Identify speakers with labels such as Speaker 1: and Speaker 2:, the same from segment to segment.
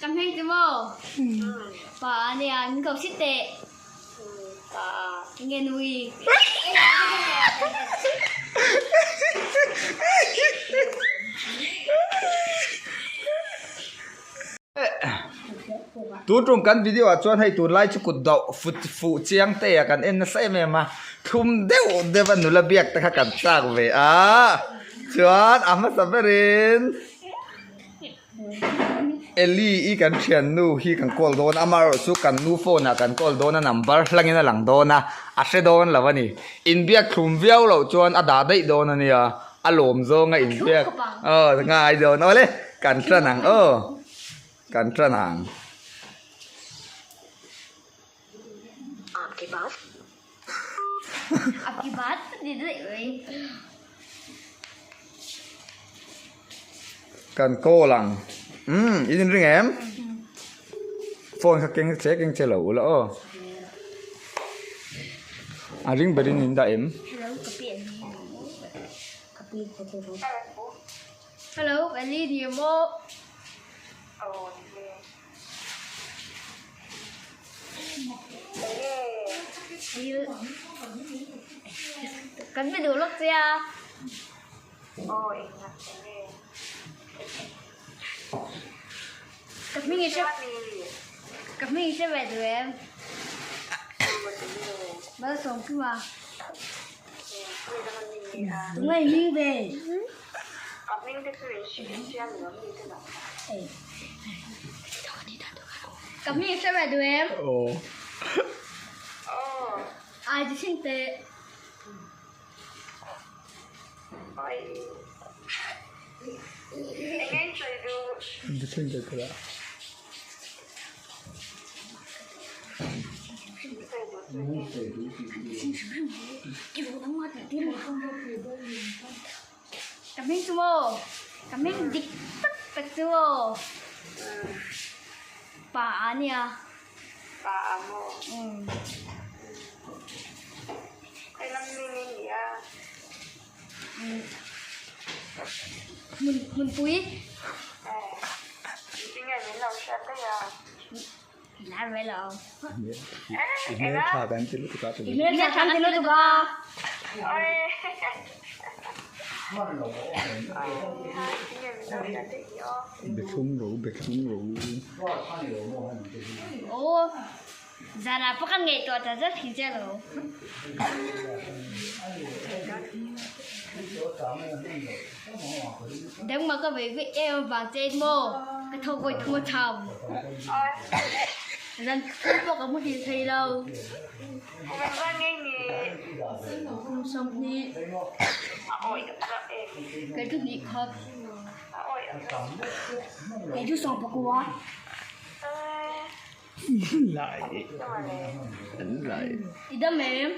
Speaker 1: Ka hming chu maw? Pa a nia, min ko si teh. Pa a. Nge nui.
Speaker 2: Tun tum kan video ah chuan hei tunlai chu kut doh fut fuh chiang te ah kan en nasa em em a, thlum deuh deuh a nula biak te kha kan chak ve a, chuan a hmasa berin Eli i kan thiannu hi kan call dawn a, amaherawh chu kan nu phone ah kan call dawn a number hlangin a lang dawn a, a hre dawn lo a ni. Inbiak thlum viau loh chuan a dah daih dawn a nia, a lawm zawnga inbiak aw ngai dawn awle kan tan ang aw kan tan ang. Kan call ang umm in inring em phone kha keng che keng che lo ula aw a ring berin in dah em.
Speaker 1: Hello Ellie ni maw. Kan be duh lawk che a. Ka hming i hre ka hming i hre ve duh em? Malsawmkima. Tunge i hming ve? Ka hming i hre ve duh em? Ai ti thin teh. Ka hming chu maw? Ka hming dik tak tak chu maw? Pa a nia.
Speaker 3: Pa a maw?
Speaker 1: Umm.
Speaker 3: Khawilam mi nge ni a?
Speaker 1: Umm. Hmun hmunpui.
Speaker 3: Eh. Tinge min lo hriat daih a?
Speaker 1: Lar mai lo.
Speaker 2: I hmel tha kan ti lutuk a.
Speaker 1: I hmel tha kan ti lutuk a.
Speaker 2: Bethlum ro bethlum ro.
Speaker 1: Aw zanah pawh kan ngaihtuah ta zet hi che lo. Dangmah ka vei vei em avang che in maw ka tho kawi thung a cham. Zan thum pawh ka muhil thei lo. Kum 20. Kei chu hnih khat. Kei chu 19. I dam em?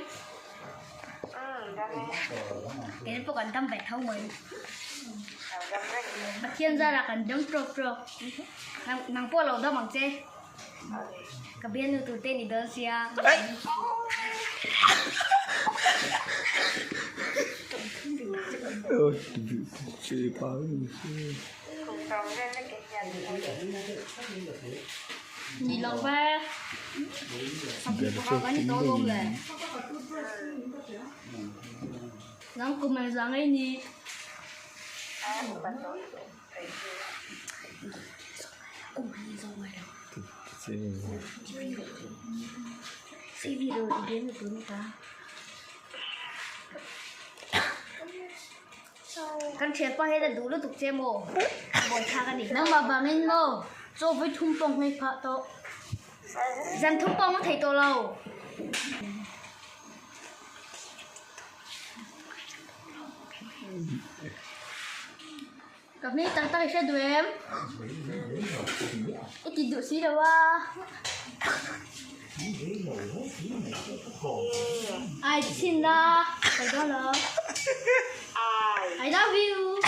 Speaker 1: Kei pawh kan dam ve tho mai. Pathian zarah kan dam trawk trawk. Nang pawh lo dam ang che. Ka bialnu tur te ni dawn sia. Ni lo ve. Kan ni tawh alawm le. Nang kum engzah ngei ni. Kan thianpa hian a duh lutuk che maw? Bawi thlak a ni. Nangmah vangin maw? Chaw vawi thum pawh nghei phah tawh. Zan thum pawh a thei tawh lo. Ka hming tak tak i hre duh em? I ti duh si lo a. Ai chin a, ka dawn lo. I love you.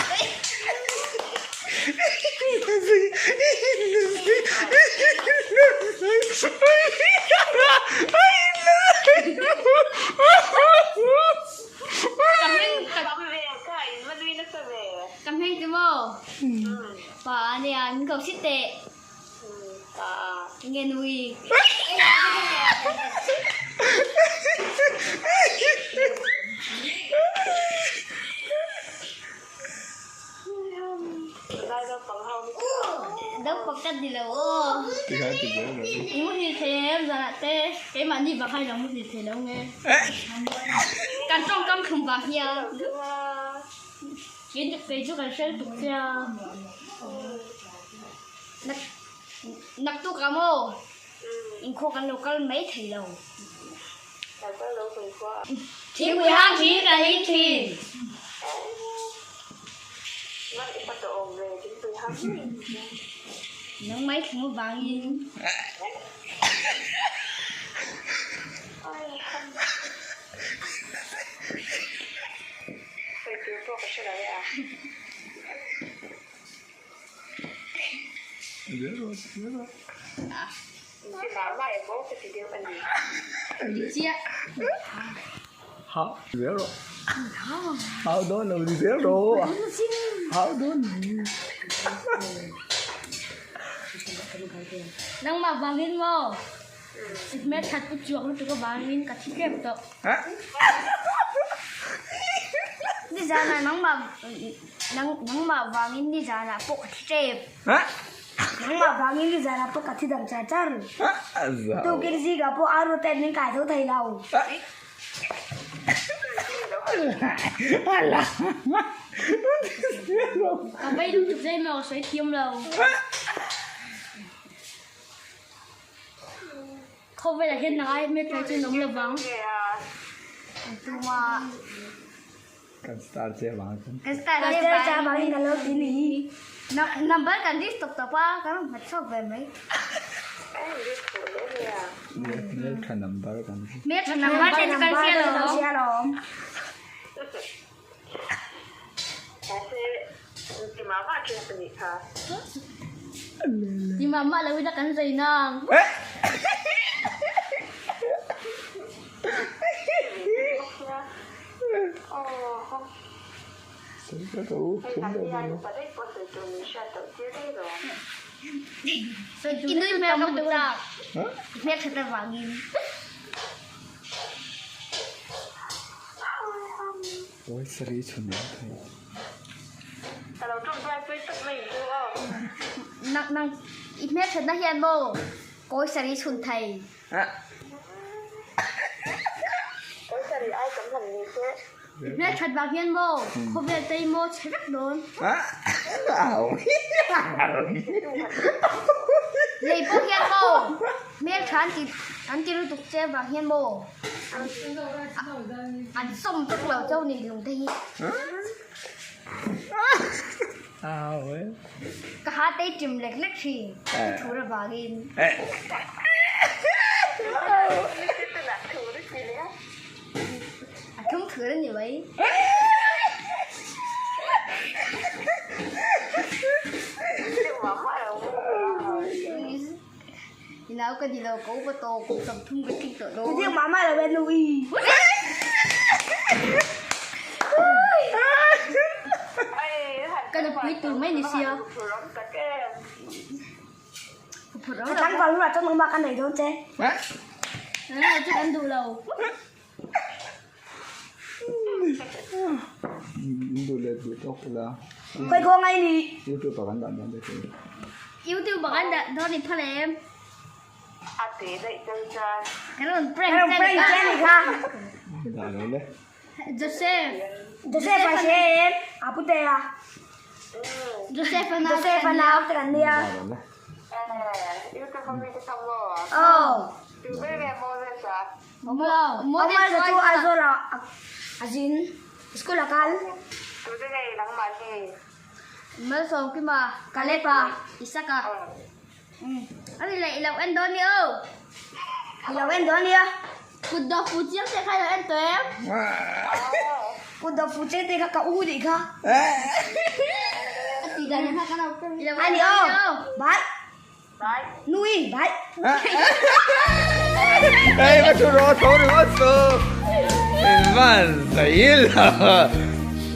Speaker 1: Ka hming tak Ka hming chu maw? Pa a nia, min ko si teh. Nge nui. Naupang ka ni lo aw. I muhil thei em zanah te keimahni vang khan i lo muhil thei lo nge. Kan tawngkam thlum vang hian kei chu kan hre lutuk che a. Naktuk ah maw inkhawh kan lo kal mai thei lo. Thingpui hang thin kan in thin. Nang mai thlung avangin. Nangmah vangin maw hmelthat u chuak lutuk avangin ka thi tlem tawh. Nizanah nangmah Nangmah vangin nizanah pawh ka thi tep.
Speaker 4: Nangmah vangin nizanah pawh ka thi dam char char. Tukin zingah pawh a ru ten min kai tho thei lo.
Speaker 1: Ka vei lutuk zai maw sawi thiam lo. Khawvelah hian nang ai hmeltha chu an awm lo vang. Tumah.
Speaker 2: Kan star che vang chuan.
Speaker 1: Kan star che vangin
Speaker 4: kan lo ti ni.
Speaker 1: Number kan list tawp tawp a, kan rawn hmet chhuak ve mai.
Speaker 2: Hmeltha number kan.
Speaker 1: Hmeltha number te chu kan hria lo. Ti mah mah lo ila kan zai nang. I nui hmel ka hmu chak. I hmel that avangin. Nang nang i hmel thatna hian maw kawi saree chhun thei. I hmel that vang hian maw khawvel tei maw chhe vek dawn. Lei pawh hian maw hmel tha an ti an ti lutuk che vang hian maw an sawm vek lo chauh ni lung te hi. Ka ha tei ṭim lek lek thin ka thur avangin. A thum thur a ni mai. I nau ka ni lo ka upa tawh kum 30 ka tling tawh dawn.
Speaker 4: Hetiang mah mah lo e nui.
Speaker 1: Ka nupui tur mai ni sia.
Speaker 4: Ka tlangval hunah chuan nangmah ka nei dawn che.
Speaker 1: Nangmah chu kan duh lo.
Speaker 2: Duh leh duh tawk ula.
Speaker 4: Khawi khaw ngai ni.
Speaker 2: YouTube ah kan dah dawn te chu.
Speaker 1: YouTube ah kan dah dawn i phal em?
Speaker 3: A tui daih cheu chuan.
Speaker 1: Kan rawn prank che ni kha.
Speaker 2: Dah lo le.
Speaker 1: Joseph.
Speaker 4: Joseph a hre em? A pu te a.
Speaker 1: Joseph a nau
Speaker 4: Joseph a nau te kan nia.
Speaker 2: Dah lo le.
Speaker 3: YouTube a mi te kha maw?
Speaker 4: Aw.
Speaker 3: Tu ber nge Moses a?
Speaker 4: Moses chu Aizawl ah a zin, school a kal.
Speaker 3: Tute nge nangmah hi?
Speaker 1: Malsawmkima, Kalepa, Isaka. A ni leh i lo en dawn nia aw.
Speaker 4: I lo en dawn nia.
Speaker 1: Kut dawh fu chiang te kha i lo en tawh em?
Speaker 4: Kut dawh fu chiang te kha ka u nih kha.
Speaker 1: A ti dan kha ka lo. I lo
Speaker 4: en
Speaker 1: dawn nia aw.
Speaker 4: Bye. Nui, bye.
Speaker 2: Hey, va thu ro tho ringawt chu. In van zai la.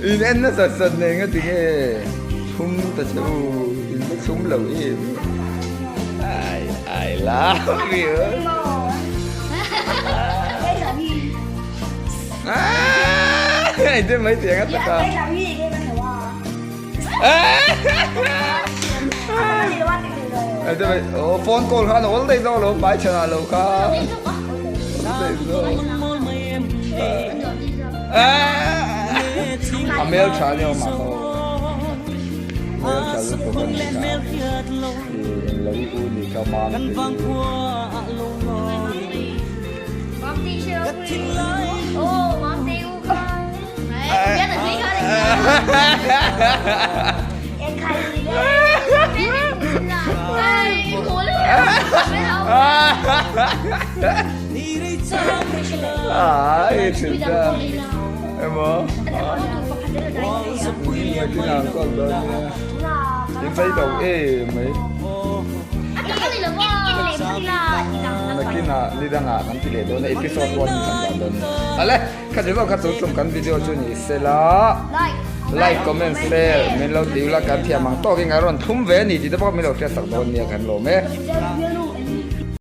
Speaker 2: In en nasa sat nei nga ti nge. Thum ta che u. In va chhum lo em. Ai ai. love you. Ai te mai tiang a taka. Ai te mai oh phone call khan ol dei zo lo pai chana lo kha. A mel tha ni ma ko. Mel tha lu ko kan ni kha. Lo u ni ka ma. Ai thin ta. Emaw. In vei lo em mai. Nakinah ni dangah kan ti leh dawn a episode one kan dah dawn a ni. Ale kha ti zawk kha chu tum kan video chu ni sela like comment share min lo ti ula kan thiam ang tawkin kan rawn thum ve a ni tih te pawh min lo hriat sak dawn nia kan lawm e.